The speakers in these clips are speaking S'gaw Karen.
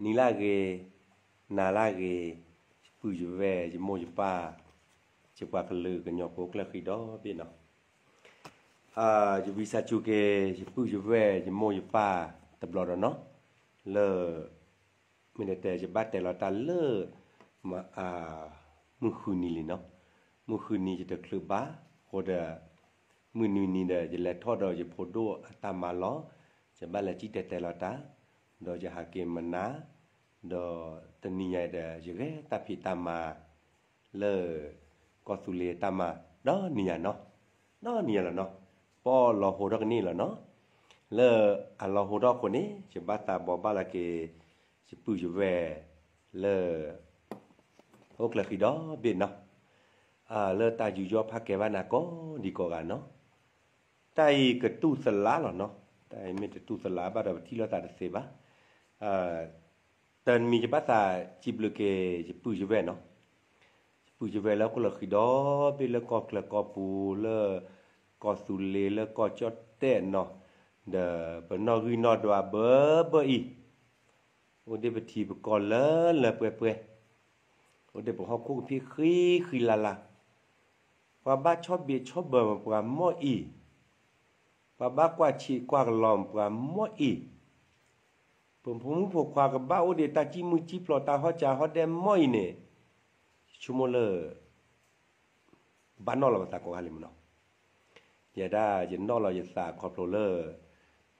နံၤလၢဂ့ၤ, နၤလၢဂ့ၤ, ယပုၢ်ယဝဲၢ် ယမိၢ်ယပၢ်, ယပှၤကလုာ်ကညီဖိကျၢၢ်ဃံဒီဘ့ၣ်နီၤ. ယဝံသးစူၤက့ၤ ယပုၢ်ယဝဲၢ် ယမိၢ်ယပၢ်တဘျီဒီးနီၤ, လၢ မ့ၢ်တဲတဲ ယဘၣ်တဲလီၤတၢ်လၢ မုၢ်ဃုနံၤလံနီၤ. မုၢ်ဃုနံၤယတချုးဘၣ်, အဃိဒီး မုၢ်နွံနံၤဒီး ယလဲၤထီၣ်ဒီးယဖိဒိၣ်အတၢ်မၤလီၤ, ယဘၣ်လဲၤစံၣ်တဲၤတဲလီၤတၢ်, ဒီးယဟးက့ၤမနၤ, ဒီးတနံၤညါအံၤဒီး ယဂဲၤတၢ်ဖံးတၢ်မၤ လၢ ကီၢ်သူလ့ၤတၢ်မၤ ဒီနံၤညါနီၤ, ဒီနံၤညါလီၤနီၤ, ပီၣ်လီၤဟိထီၣ်ကန့ၢ်လီၤနီၤ. လၢအလီၤဟိထီၣ်အဃိန့ၣ် ယဘၣ်သးဘိးဘၣ်လီၤက့ၤ ယပုၢ်ယဝဲၢ် လၢ အိၣ်ကျၢၢ်ဃံဒီဘ့ၣ်နီၤ, လၢတၢ်ယူးယီၣ်ဖးကဲဘၣ်နၤကိးဒံကိးဂၤနီၤ. တၢ်အံၤကတူၢ်သလးလီၤနီၤ, တၢ်အံၤမ့ၢ်တတူၢ်သလးဘၣ်ဒီး ပထံၣ်လိာ်သးတသ့ဘၣ်. တၢ်မံၤယဘၣ်သးစံးဘျုးက့ၤ ယပုၢ်ယဝဲၢ်နီၤ, ယပုၢ်ယဝဲၢ်လၢအိၣ်ကျၢၢ်ဃံဒီဘ့ၣ် လၢကီၢ်ချၢကီၢ်ပူၤ လၢ ကီၢ်သူလ့ၤ လၢကီၢ်ကၠီၣ်တဲၣ်နီၤ, ဒီးပနီၣ်ဂံၢ်နီၣ်ဒွးဘၢဘၢအံၤ အိၣ်ဒံးပထံပကီၢ်လၢလၢပှဲၤပှဲၤ, အိၣ်ဒံးပဟီၣ်ခိၣ်ကဖံးဃံဃံလၤလၤ, ပှၤဘၣ်ဆီၣ်ဘံးဆီၣ်ဘၢမပှၤမီၢ်အံၤ, ပှၤဘၣ်ကွၢ်ဆံးကွၢ်ကလီမပှၤမီၢ်အံၤ, ပဖိမုၣ်ဖိခွါကဘၣ်အိၣ်ဒံးတၢ်စံၣ်မုၢ်စံၣ်ဖျိး တၢ်ဟီၣ်စၢၤဟီၣ်ဒဲးမီၢ်အံၤန့ၣ်, ယဆိကမိၣ်လၢ ဘၣ်နီၣ်လီၤပသးကိးဂၤလံမနီၤ. ယဲဒၣ်ယနီၣ်လီၤယသးခီဖျိလၢ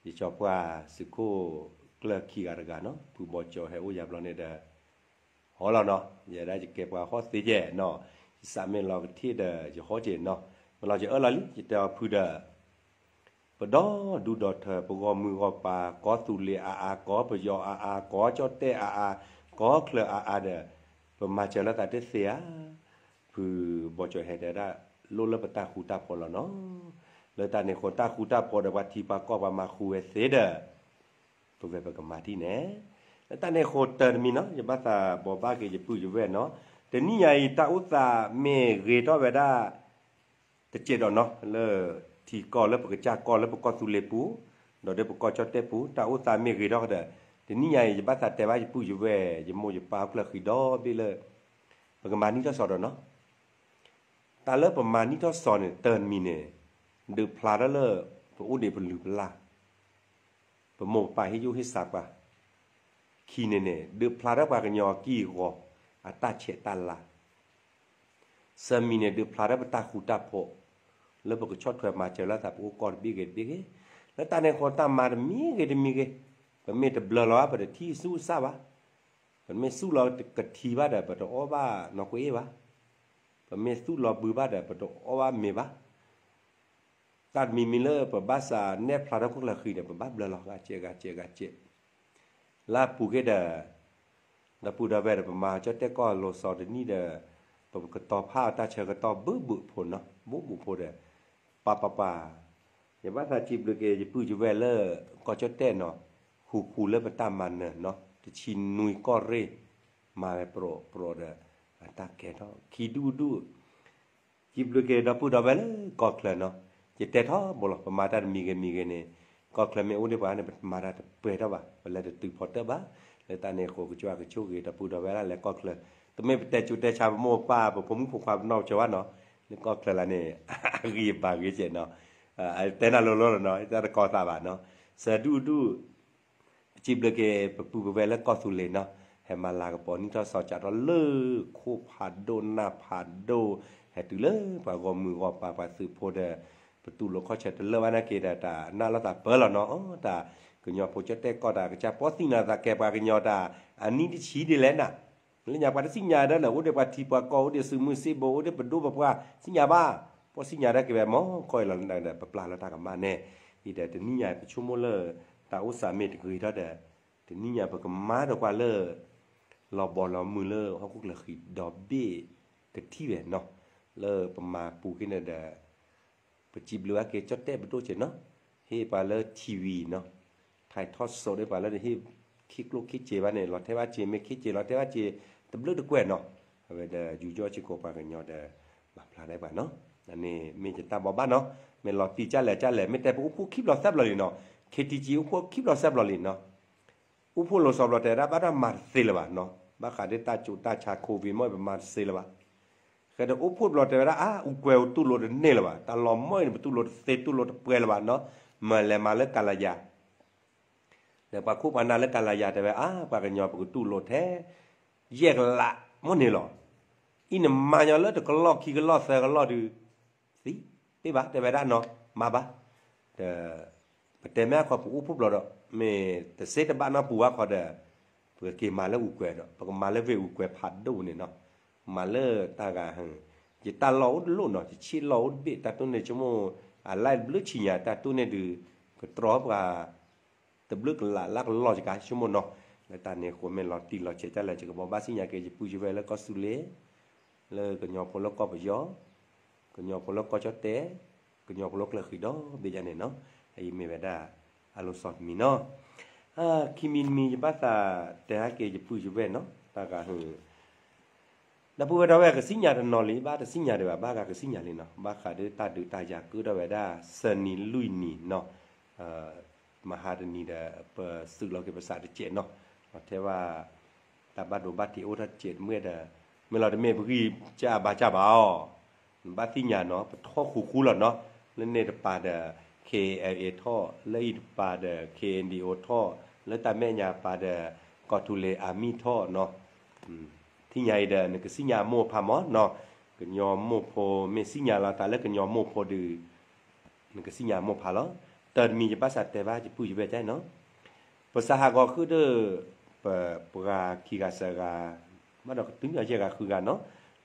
ယကၠီပှၢ်သုးခိၣ်ကျၢၢ်ခံဂၤတဂၤနီၤ, ဖုဘီကၠီဟဲအိၣ်ယၤဘျီန့ၣ်ဒီး ဟီလီၤနီၤ, ယဲဒၣ်ယကဲပှၤဟီၣ်သ့ယဲၢ်နီၤ, ယသးမ့ၢ်လီၤကထံၣ်ဒီး ယဟီၣ်က့ၤနီၤ, မ့ၢ်လီၤယအၢၣ်လီၤလံ ယတဲအီၤဖုဒီး ပဒီဒူၣ်ဒီထၢ ပဂီၢ်မုၢ်ဂီၢ်ပၤ ကီၢ်သူလ့ၤအါအါ ကီၢ်ပယီၤအါအါ ကီၢ်ကၠီၣ်တဲၣ်အါအါ ကီၢ်ချၢအါအါဒီး ပမၤစၢၤလိာ်သးတသ့ဧါ. ဖုဘီကၠီဟဲတဲဒၣ် လိၣ်လၢပတၢ်ဃူတၢ်ဖိးလီၤနီၤ. လၢတၢ်န့ၣ်အဃိတၢ်ဃူတၢ်ဖိးဒီးပှၤထံပှၤကီၢ်ပှၤမၤဃူဝဲသ့ဒီး ပဝဲပကမၤထံၣ်န့ၣ် လၢတၢ်န့ၣ်အဃိတၢ်တမံၤနီၤ ယဘၣ်သးဘိးဘၣ်က့ၤယပုၢ်ယဝဲၢ်နီၤ, တနံၣ်ညါအံၤတၢ်အိၣ်သးမ့ၢ်ဂ့ၤထီၣ်ဝဲဒၣ် တစဲးဒီးနီၤ လၢထံကီၢ်လၢပကစၢ်ကီၢ်လၢပကီၢ်သူလ့ၤပူၤ, ဒီးဒီးပကီၢ်ကၠီၣ်တဲၣ်ပူၤ တၢ်အိၣ်သးမ့ၢ်ဂ့ၤထီၣ်ဒီး တနံၣ်ညါအံၤ ယဘၣ်သးတဲဘၣ်ယပုၢ်ယဝဲၢ် ယမိၢ်ယပၢ်အိၣ်ကျၢၢ်ဃံဒီဘ့ၣ်လၢ ပကမၤနံၣ်ထီၣ်စီၤဒီးနီၤ. တၢ်လၢပမၤနံၣ်ထီၣ်စီၤန့ၣ် တၢ်တမံၤန့ၣ် ဒုးဖျါထီၣ်လၢ ပအိၣ်ဒံးပလုၢ်ပလၢ် ပမိၢ်ပပၢ်ဟ့ၣ်ယိၣ်ဟ့ၣ်စးပှၤ, ခံန့ၣ်န့ၣ် ဒုးဖျါထီၣ်ပှၤကညီအကံၢ်အဂီၤ အတၢ်ဆဲးတၢ်လၤ, သၢမံၤန့ၣ် ဒုးဖျါထီၣ်ပတၢ်ဃူတၢ်ဖိး လၢပကဆီၣ်ထွဲမၤစၢၤလိာ်သးပအိၣ်ကီၢ်တဘ့ၣ်ဂ့ၤတဘ့ၣ်ဂ့ၤ, လၢတၢ်န့ၣ်အဃိတၢ်မၤတမံၤဂ့ၤတမံၤဂ့ၤ, ပမ့ၢ်တဘျၢလီၤဘၣ် ပတထံၣ်ဆူၣ်စၢ်ဘၣ်, ပမ့ၢ်သူၣ်လီၤကထံဘၣ်ဒီး ပတအီၣ်ဘၣ်နီၢ်ကွ့ဘၣ်, ပမ့ၢ်သူၣ်လီၤဘုဘၣ်ဒီး ပတအီၣ်ဘၣ်မ့ၤဘၣ် တၢ်တမံၤမံၤလၢပဘၣ်စးနဲၣ်ဖျါထီၣ်ကီၢ်ချၢဃံဒီး ပဘၣ်ဘျၢလီၤဂၤစဲးဂၤစဲးဂၤစဲး, လၢအပူၤကွံာ်ဒီး ဒီပုၢ်ဒီဝဲၢ်ဒီး ပမၤကၠီၣ်တဲၣ်ကီၢ်လိၤစီၤတနံၣ်ဒီး ပကတီၤဖးတၢ်ဆၢကတီၢ်ဘူးဘူးဖိနီၤ ဘူးဘူးဖိဒီး ပၢ်ပၢ်ပၢ် ယဘၣ်သးစံးဘျုးက့ၤ ယပုၢ်ယဝဲၢ်လၢ ကီၢ်ကၠီၣ်တဲၣ်နီၤ ဃူဃူလၢပတၢ်မၤနၢၤနီၤ တဆံနွံကီၢ်ရ့ၣ် မၤဝဲပြီးပြီးဒီး အတၢ်ကဲထီၣ်ခံဒူၣ်ဒူၣ် စံးဘျုးက့ၤဒီပုၢ်ဒီဝဲၢ်လၢကီၢ်ချၢနီၤ, ယတဲထီဘိလီၤ ပမၤတၢ်တမံၤဂ့ၤမံၤဂ့ၤန့ၣ် ကီၢ်ချၢမ့ၢ်အိၣ်ဒံးပှၤန့ၣ် ပမၤတၢ်တပှဲၤထီၣ်ဘၣ် ပလဲၤတတုၤဖီတၢၣ်ဘၣ်, လၢတၢ်န့ၣ်အဃိ ကစၢ်ကဆိၣ်ဂ့ၤဒီပုၢ်ဒီဝဲၢ်လၢလဲၤကီၢ်ချၢ, တမ့ၢ်ပတဲကၠိတဲဆါပမိၢ်ပပၢ် ပဖိမုၣ်ဖိခွါပနီၢ်ကစၢ်ဘၣ်နီၤ, လၢကီၢ်ချၢလၢန့ၣ် အဂံၢ်အဘါဂ့ၤကဲးနီၤ, တဲနၤလိၤလိၤလီၤနီၤ တၢ်တကီသးဘၣ်နီၤ, စၢဒူၣ်ဒူၣ် စံးဘျုးက့ၤပပုၢ်ပဝဲၢ်လၢကီၢ်သူလ့ၤနီၤ, ဟဲမၤလၤကပီၤနံၣ်ထီၣ်စီၤကးထီၣ်လၢခိၣ်ဖးဒိၣ်နၢ်ဖးဒိၣ်, ဟဲတုၤလၢပှၤဂီၢ်မုၢ်ဂီၢ်ပၤပှၤသုးဖိဒီး ပတူၢ်လိာ်ခီၣ်ဆၢတလၢာ်ဘၣ်နာ်က့ဒီး တၢ်နာ်လိာ်သးပၢလီၤနီၤ, တၢ်ကညီဖိကၠီၣ်တဲၣ်ကီၢ်တၢ်ကစၢ်ပီသံနီၤသးကဲပှၤကညီတၢ် အနံၣ်တဆံဒ်လဲၣ်နၤ လၢညါပှၤတသ့ၣ်ညါဒီး အိၣ်ဒံးပှၤထံပှၤကီၢ် အိၣ်ဒံးစုမုၢ်စ့ဘိ အိၣ်ဒံးပဒိၣ်ပပှၢ် သ့ၣ်ညါဘၣ်, ပှၤသ့ၣ်ညါဒီးက့ၤဝဲမ့ၢ်ကီၢ်အံၤလီၤဒီး ပပျၢ်လၢတၢ်ကမၣ်န့ၣ်, အံၤဒီးတနံၣ်ညါပဆိကမိၣ်လၢ တၢ်အိၣ်သးမ့ၢ်တဂ့ၤထီၣ်ဒီး တနံၣ်ညါပကမၤဒီးပှၤလၢ လီၤဘီလီၤမုၢ်လၢဟီၣ်ခိၣ်ချၢဃံဒီဘ့ၣ်ကထံၣ်ဝဲနီၤ, လၢပမၤပူၤက့ၤန့ၣ်ဒီး ပစံးဘျုးဘၣ်က့ၤကၠီၣ်တဲၣ်ပဒိၣ်က့ၤနီၤ, ဟ့ၣ်ပှၤလၢ ထံၣ်ဝံၤ နီၤ, ထၢၣ်ထီၣ်စိးဒ်ပှၤလၢတဟ့ၣ်ခ့ကျိၣ်ခ့စ့ဘၣ်န့ၣ် လီၤထဲဘၣ်စ့ မ့ၢ်ခ့စ့လီၤထဲဘၣ်စ့ တဘျုးတကွဲၢ်နီၤ, အဝဲဒီးယူးယီၣ်စ့ၢ်ကီးပှၤကညီဒီး မၤဖျါဒၣ်ပှၤနီၤ, န့ၣ်မ့ၢ်ယတၢ်ဘိးဘၣ်နီၤ, မ့ၢ်လီၤတံၢ်ကၢ်လဲၣ်ကၢ်လဲၣ် မ့ၢ်တဲပအိၣ်ဖှိၣ်ခံဘျီသၢဘျီလံနီၤ, ခ့ထံကၠံအိၣ်ဖှိၣ်ခံဘျီသၢဘျီလံနီၤ, အိၣ်ဖှိၣ်လိာ်စီၤဘျီတဲဝဲဒၣ် ဘၣ်တၢ်မၤတသ့လၢၤဘၣ်နီၤ, ဘၣ်ဃးဒီးတၢ်ကၠိးတၢ်ဆါ COVID မ့ၢ်ပမၤတသ့လၢၤဘၣ်. ဃဲဒီးအိၣ်ဖှိၣ်ဘျီတဲဝဲဒၣ် အါ အူကွဲၤအိၣ်တူၢ်လိာ်တန့ၢ်လၢၤဘၣ်, တၢ်လီၤမီၢ်အံၤန့ၣ် ပတူၢ်လိာ်တသ့ တူၢ်လိာ်တပှဲၤလၢၤဘၣ်နီၤ, မၤလဲၤမၤလၢကလၤယၤ ဒီးပှၤခိၣ်ပှၤနၢ်လၢကလၤယၤတဲဝဲ အါ ပှၤကညီပကတူၢ်လိာ်ထဲ ယဲၢ်ကလး မ့ၢ်န့ၣ်လီၤ. အံၤနမၤညီလၢတကလီၢ်ခံကလီၢ်သၢကလီၢ်ဒုး သံ တ့ၢ်ဘၣ် တဲဝဲဒၣ်နီၤ မၤဘၣ်. ဒီး ပတဲမ့ၢ်အခီပအိၣ်ဖှိၣ်ဘျီဒီး မ့ၢ်တသ့တဘၣ်နီၢ်ပူၤဘၣ်ခီဒီး ပကက့ၤမၤလၢအူကွဲၤဒီး ပကမၤလၢဝ့ၢ်အူကွဲၤဖးဒိၣ်န့ၣ်နီၤ, မၤလၢတၢ်ဂၤဟၢ ယတၢ်လီၢ်အိၣ်တလိၣ်နီၤ, ယဆ့ၣ်လီၢ်အိၣ်တဘ့ၣ် တၢ်တိၢ်န့ၢ်ဆိကမိၣ် အလၢတဘျုးဆံညါ တၢ်တိၢ်န့ၢ်ဒုး ကတြီပှၤ တဘျုးကလးလၢကလီၢ်ယကါဆိကမိၣ်နီၤ. လၢတၢ်န့ၣ်အဃိ မ့ၢ်လီၤတံၢ်လီၤဆဲးတၢ်လၢ ယကဘီဘၣ်သ့ၣ်ညါက့ၤ ယပုၢ်ယဝဲၢ်လၢကီၢ်သူလ့ၤ လၢကညီဖိလၢကီၢ်ပယီၤ, ကညီဖိလၢကီၢ်ကၠီၣ်တဲၣ်, ကညီဖိလၢကျၢၢ်ဃံဒီဘ့ၣ်ယါန့ၣ်နီၤ, အအံၤမ့ၢ်ဝဲဒၣ် အလီၤဆီတမံၤနီၤ. ခံမံၤတမံၤ ယဘၣ်သးတဲဟဲက့ၤယပုၢ်ယဝဲၢ်နီၤ, တၢ်ဂၤဟၢ ဒီပုၢ်ဝဲၢ်ဒီဝဲၢ် ကသ့ၣ်ညါတနီၤလံ ဘၣ်တသ့ၣ်ညါဒံးဘၣ်, ဘၣ်ဂၤကသ့ၣ်ညါလံနီၤ, ဘၣ်ဃးဒီးတၢ်ဒုးတၢ်ယၤကၢထီၣ်ဝဲဒၣ် သၢနံၤလွံၢ်နံၤနီၤ, မဟါတနံၤဒီး ပသုးလီၤက့ၤပသးတစဲးနီၤ, လီၤထဲဘၣ် တၢ်ဘၣ်ဒိဘၣ်ထံးအိၣ်ထီၣ်တစဲးတမှဲဒီး မ့ၢ်လီၤတမ့ၢ်ပဂံၢ်စၢ်ဘါစၢ်ဘၣ်အီၤ နဘၣ်သ့ၣ်ညါနီၤ, ပထီၣ်ဃူဃူလီၤနီၤ, လၢန့ၣ်တပၤဒီး K N L A ထီၣ်, လၢအံၤတပၤဒီး K N D O ထီၣ်, လၢတၢ်မဲာ်ညါပၤဒီး ကီၢ်သူလ့ၤအမံၤထီၣ်နီၤ, သ့ၣ်ညါအံၤဒီး နကသ့ၣ်ညါမိၢ်ဖးမၢ်နီၤ, ကညီမိၢ်ဖိ မ့ၢ်သ့ၣ်ညါလီၤသးလၢကညီမိၢ်ဖိဒုး နကသ့ၣ်ညါမိၢ်ဖးလီၤ. တၢ်တမံၤယဘၣ်သးတဲဘၣ်ယပုၢ်ယဝဲၢ်တနီၤ, ပသးဟးဂီၤဃုာ်ဒီး ပပှၤခံဂၤသၢဂၤ ဘၣ်ဒီးကတုၤယဲၢ်ဂၤဃုဂၤနီၤ,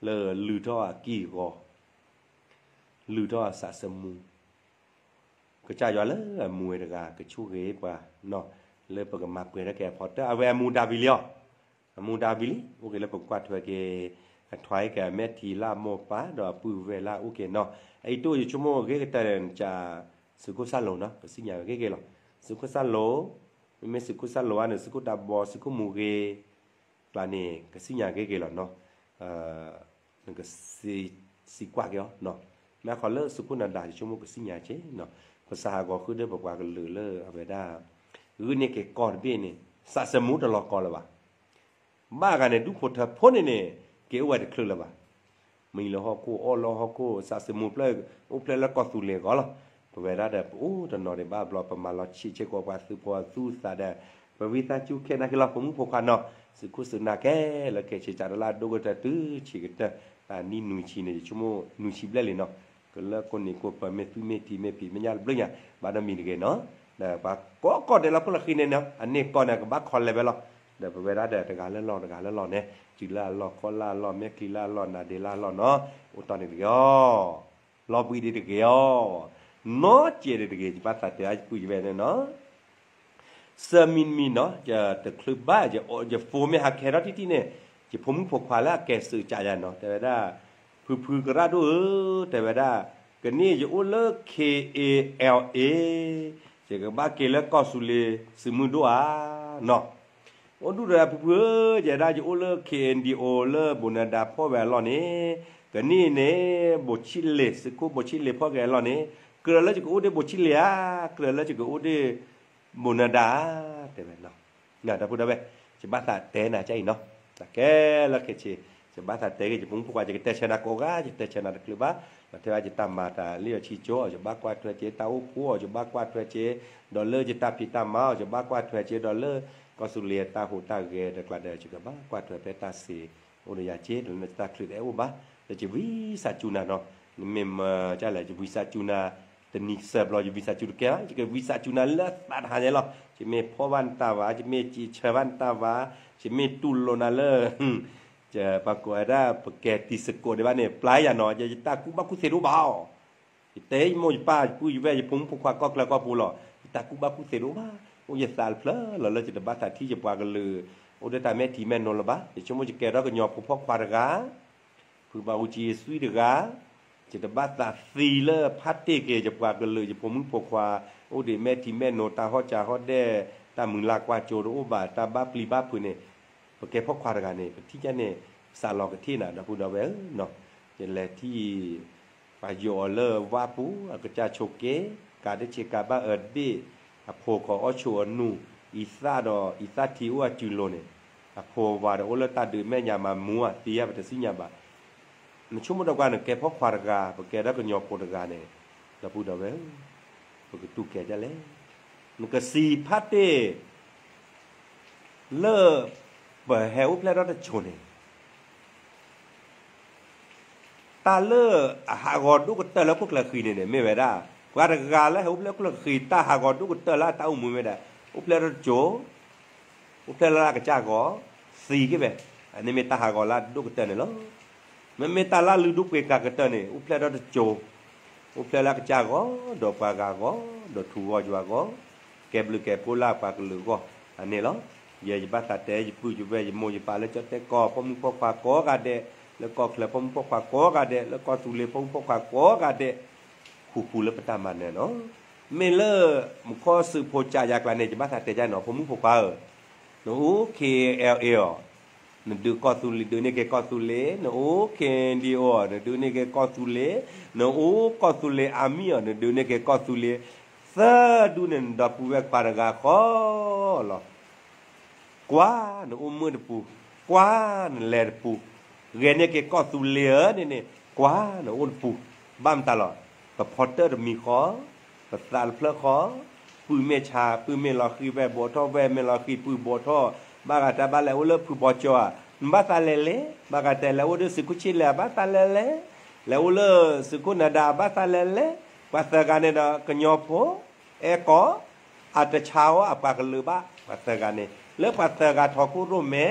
လၢလုၢ်ထီၣ်အကံၢ်အဂီၤ လုၢ်ထီၣ်အသးသမူ ကစၢ်ယွၤလၢအမူဝဲတဂၤ ကဆိၣ်ဂ့ၤပှၤနီၤ, လၢပကမၤပှဲၤထီၣ်က့ၤအဖီတၢၣ် အဝဲအမူဒါဘံးလံအီၤ, အမူဒါဘံးလံ အိၣ်က့ၤလၢပကွၢ်ထွဲက့ၤ အထွဲက့ၤအမဲာ်ထံလၢအမိၢ်ပၢ် ဒီးအပုၢ်ဝဲၢ်လၢအအိၣ်က့ၤနီၤ, အအံၤတအိၣ်ယဆိကမိၣ်ဂ့ၤကတၢၢ်န့ၣ် ကစၢ်သုးခိၣ်စၢ်လိၤနီၤ ကသ့ၣ်ညါဂ့ၤက့ၤလီၤ, သုးခိၣ်စၢ်လိၤ မ့မ့ၢ်သုးခိၣ်စၢ်လိၤဧါန့ၣ် သုးခိၣ်ဒးဘီ သုးခိၣ်မူဂ့ၤ ကျါန့ၣ် ကသ့ၣ်ညါဂ့ၤက့ၤလီၤနီၤ, နက စံးကွၢ်က့ၤအီၤ, မ့ၢ်ခီလၢသုးခိၣ်နၤဒါ ယဆိကမိၣ်ကသ့ၣ်ညါက့ၤနီၤ, ပသးဟးဂီၤဃုာ်ဒီးပပှၤကလုာ်လၢအဝဲဒၣ် ဂုာ်န့ၢ်က့ၤကီၢ်တဘ့ၣ်န့ၣ် သးသမူတလီၤကီလၢၤဘၣ် ဘၣ်ဂၤန့ၣ် ဒူၣ်ဖိထၢဖိန့ၣ်န့ၣ် က့ၤအိၣ်ဝဲတချုးလၢၤဘၣ်. မံလၢဟီၣ်ခိၣ် အီၣ်လၢဟီၣ်ခိၣ် သးသမူဖျၢၣ် အိၣ်ဖျဲၣ်လၢကီၢ်သူလ့ၤအဂီၢ်လီၤ. ပဝဲဒၣ်ဒီး ပအိၣ်တနီၤဒံးဘၣ်ဘျီ ပမၤလီၤဆံးဆ့ကိးပှၤသုးဖိအသူၣ်အသးဒီး ပဝံသးစူၤခဲနာ်က့ၤလီၤ ပမုၣ်ဖိခွါနီၤ, သုးခိၣ်သုးနၢ်ခဲလၢာ်ခဲဆ့ စးတလၢအဒိၣ်ကတၢၢ်တုၤဆံးကတၢၢ် တၢ်နံၣ်နွံဆံန့ၣ် ယဆိကမိၣ်နွံဆံဘျဲၣ်လံနီၤ, ကလၢကိးနံၤကိးပၤ မ့ၢ်သူမ့ၢ်ထံမ့ၢ်ဖံး မ့ၢ်ညၣ်တဘျုးညါ ဘၣ်ဒီးမံၤတဂ့ၤနီၤ, ဒီးပှၤကိးကီၢ်ဒဲးလၢဖိလၢဃံန့ၣ်နီၤ အန့ၢ်ကီၢ်န့ၣ် ကဘၣ်ခီလဲၤဝဲလီၤ. ဒီးပဝဲဒၣ်ဒီး တဂၤလၢလီၢ်တဂၤလၢလီၢ်န့ၣ် စုလၢအလီၢ် ကီၢ်လၢအလီၢ် မဲာ်ချံလၢအလီၢ် နၤဒ့လၢအလီၢ်နီၤ, အိၣ်တီၢ်န့ၣ်တဂ့ၤအီၤ, လီၤဘှံးဒံးတဂ့ၤအီၤ, နီၢ်စဲးဒံးတဂ့ၤ ယဘၣ်သးတဲအါယပုၢ်ယဝဲၢ်န့ၣ်နီၤ သၢမံၤတမံၤနီၤ ယတချုးဘၣ် ယဖိမ့ၢ်ဟးကဲထီၣ်ထံၣ်ထံၣ်န့ၣ် ယဖိမုၣ်ဖိခွါလၢအကဲသုးကၠးယၤနီၤ တဲဝဲဒၣ် ဖုဖုကရၣ်ဒိၣ်ဧၢ တဲဝဲဒၣ် ကနံၣ်ယအိၣ်လၢ K A L A ယကဘၣ်က့ၤလၢကီၢ်သူလ့ၤသုးမုၢ်ဒိၣ်ဧါ နီၤ အိၣ်ဒူၣ်ဒီးဖုဖုဧၢ ယဲဒၣ်ယအိၣ်လၢ K N D O လၢဘိးနၤဒါဖီၣ်ဝဲအလီၢ်န့ၣ် ကနံၣ်န့ၣ် ဘိးဆံးလ့ၤ သုးခိၣ်ဘိးဆံးလ့ၤဖီၣ်က့ၤအလီၢ်န့ၣ် ကြၢးလၢယကအိၣ်ဒ့ၣ်ဘိးဆံးလ့ၤဧါ ကြၢးလၢယကအိၣ်ဒ့ၣ်ဘိးနၤဒါဧါ တဲဝဲနီၤ ဒီပုၢ်ဒီဝဲၢ် ယဘၣ်သးတဲနၤကၢ်အံၤနီၤ တၢ်ခဲလၢာ်ခဲဆ့ ယဘၣ်သးတဲက့ၤ ယဖိမုၣ်ဖိခွါ ယကတဲဆၢနၤကိးဂၤ ယတဲဆၢနၤတချုးဘၣ် ဒီးထဲဘၣ်ယတၢ်မၤတၢ်လံၣ်အီၤဆံကၠိ ယဘၣ်ကွၢ်ထွဲက့ၤ တၢ်အိၣ်ဖှိၣ်အီၤ ယဘၣ်ကွၢ်ထွဲက့ၤ ဒီးလၢယတၢ်ဖံးတၢ်မၤအီၤ ယဘၣ်ကွၢ်ထွဲက့ၤ ဒီးလၢကီၢ်သူလ့ၤအတၢ်ဟူးတၢ်ဂဲၤတကျါဒီး ယကဘၣ်ကွၢ်ထွဲဖဲတၢ်စ့အိၣ်ဒီးယၤက့ၤ ဒီးလၢတၢ်ချုးတအဲၣ်အိၣ်ဘၣ် ဒီးယဝံသးစူၤနၤနီၤ နမ့ၢ်မၤကၢ်လဲၣ် ယဝံသးစူၤနၤ တနံၤသၢဘျီ ယဝံသးစူၤတကဲဘၣ် ယကဝံသးစူၤနၤလၢသးတဟါညါလီၤ ယမ့ၢ်ဖီၣ်ဘၣ်နတၢ်ဘၣ် ယမ့ၢ်စံးဆၢဘၣ်နတၢ်ဘၣ် ယမ့ၢ်တူၢ်လိာ်နၤလၢ ပှၤကိးဝဲဒၣ် ပကဲတံၤသကိးဒံးဘၣ်န့ၣ် ပျၢ်ယၤနီၤ ယတၢ်ကူၣ်ဘၣ်ကူၣ်သ့တအိၣ်ဘၣ်အီၤ ယတဲယမိၢ်ယပၢ် ယပုၢ်ယဝဲၢ် ယဖိမုၣ်ဖိခွါ ကီၢ်ချၢကီၢ်ပူၤလီၤ ယတၢ်ကူၣ်ဘၣ်ကူၣ်သ့တအိၣ်ဘၣ် အိၣ်ယသးတဖျၢၣ်လီၤ လၢယတဘၣ်သးထံၣ်ယပှၤကလုာ် အိၣ်ဒီးတၢ်မဲာ်ထံမဲာ်နိလၢၤဘၣ် ယဆိကမိၣ်ယကဲထီၣ်ကညီဖိဖီၣ်ခွါတဂၤ ဖုဘၣ်အူကၠံယသွံၣ်တဂၤ ယတဘၣ်သးသံလၢဖါတ့ၢ်က့ၤ ယပှၤကလုာ် ယဖိမုၣ်ဖိခွါ အိၣ်ဒံးမဲာ်ထံမဲာ်နိ တၢ်ဟီၣ်စၢ်ဟီၣ်ဒဲၣ် တၢ်မုာ်လၢ်ကွၢ်စိတအိၣ်ဘၣ် တၢ်ဘၣ်ပျံၤဘၣ်ဖုးန့ၣ် ပကဲဖီၣ်ခွါတဂၤန့ၣ် ပထံၣ်ကန့ၣ် စးလီၤကထံၣ်နၤ ဒီပုၢ်ဒီဝဲၢ်ဧၢ ယလဲၤထံၣ် ပှၤယိးအီၤလၢဝၣ်ပူၤ အကစၢ်ဆိးက့ ကးတဆ့ကၤဘၣ်အၢတဘ့ၣ် အဖိခီအီၣ်ဆိးအနူၢ် အံသၣ်ဒီးအံသၣ်ထံအိၣ်အစုလိၤန့ၣ်, အဖိဝၤဒီးအိၣ်လၢတၢ်ဒုးမဲာ်ညါမၤမူအသံဧါ ပတသ့ၣ်ညါဘၣ်. နဆိကမိၣ်ဒီးကွၢ် နကဲဖီခွါတဂၤ ပကဲဒီးကညီဖိတဂၤန့ၣ်, ဒီပုၢ်ဒီဝဲၢ်ဧၢ, ပကတူၢ်ကဲဒ်လဲၣ်. နကစံးဖးတ့ၢ် လၢပဟဲအိၣ်ဖျဲၣ်ထီၣ်တစိၤန့ၣ် တၢ်လၢအဟးဂီၤဒိၣ်ကတၢၢ်လၢဟီၣ်ခိၣ်ချၢဃံန့ၣ်န့ၣ် မ့ၢ်ဝဲဒၣ် ပှၤတဂၤလၢဟဲအိၣ်ဖျဲၣ်ဟီၣ်ခိၣ်ချၢဃံ တၢ်ဟးဂီၤဒိၣ်ကတၢၢ်လၢအတၢ်အိၣ်မူမ့ၢ်ဝဲဒၣ် အိၣ်ဖျဲၣ်ထီၣ်တစိၤ အိၣ်ဖျဲၣ်လၢအကစၢ်ဂီၤ သံက့ၤဝဲ, အန့ၣ်မ့ၢ်တၢ်ဟးဂီၤလၢအဒိၣ်ကတၢၢ်န့ၣ်လီၤ. မ့မ့ၢ်တၢ်လၢအလုၢ်ဒိၣ်ပှ့ၤကၤကတၢၢ်န့ၣ် အိၣ်ဖျဲၣ်ထီၣ်တစိၤ အိၣ်ဖျဲၣ်လၢအကစၢ်ဂီၤ ဒီးပှၤဂၤဂီၤ ဒီးထူဂီၤယွၤဂီၤ ကဲဘျုးကဲဖှိၣ်လၢအပှၤကလုာ်အဂီၢ် အန့ၣ်လီၤ. ယဲယဘၣ်သးတဲ ယပုၢ်ယဝဲၢ် ယမိၢ်ယပၢ်လၢကၠီၣ်တဲၣ်ကီၢ် ပိာ်မုၣ်ပိာ်ခွါကိးဂၤဒဲး, လၢကီၢ်ချၢပိာ်မုၣ်ပိာ်ခွါကိးဂၤဒဲး, လၢကီၢ်သူလ့ၤပိာ်မုၣ်ပိာ်ခွါကိးဂၤဒဲး, ဃူဃူလၢပတၢ်မၤနၢၤနီၤ. မ့ၢ်လၢ မူခိၣ်စူးဖိကၠးယၤကျါန့ၣ် ယဘၣ်သးတဲကၠီၣ်နီၤ ပိာ်မုၣ်ပိာ်ခွါဧၢ, နအိၣ် K N L A အီၤ နဒုးကီၢ်သူလ့ၤ ဒုးန့ၢ်က့ၤကီၢ်သူလ့ၤ, နအိၣ် K N D O အီၤ နဒုးန့ၢ်က့ၤကီၢ်သူလ့ၤ, နအိၣ်ကီၢ်သူလ့ၤ Army အီၤ နဒုးန့ၢ်က့ၤကီၢ်သူလ့ၤ, သၢဒူန့ၣ် နဒီပုၢ်ဝဲၢ်ခွါတဂၤဃီလီၤ. ကွၢ်နအိၣ်မုာ်တပူၤ, ကွၢ်နလဲၤတပူၤ, ဂဲၤန့ၢ်က့ၤကီၢ်သူလ့ၤဧၢန့ၣ်န့ၣ် ကွၢ်နအိၣ်တပူၤ, ဘၣ်မတၤလီၤ. ပဖီတၢၣ်တမံၤဃီ, ပသးတဖျၢၣ်ဃီ, ပုၢ်မ့ၢ်ဆါ ပုၢ်မ့ၢ်လီၤဃံၤ ဝဲၢ်ဘိးထီၣ် ဝဲၢ်မ့ၢ်လီၤဃံၤ ပုၢ်ဘိးထီၣ်, ဘၣ်ဂၤတဲဘၣ်လဲၤအိၣ်လၢဖုဘီကၠီၤဧါ, နဘၣ်သးလဲၤလဲၤ, ဘၣ်ဂၤတဲလဲၤအိၣ်ဒီးသုးခိၣ်ဆံၣ်လဲၣ် ဘၣ်သးလဲၤလဲၤ, လဲၤအိၣ်လၢသုးခိၣ်နၤဒါ ဘၣ်သးလဲၤလဲၤ, ပှၤသၢဂၤန့ၣ်ဒီး ကညီဖိ အဲၣ်ကီၢ် အတဆါအီၤအပှၤကလုာ်ဘၣ် ပှၤသၢဂၤန့ၣ် လၢပှၤသၢဂၤထီခိၣ်ရိၣ်မဲ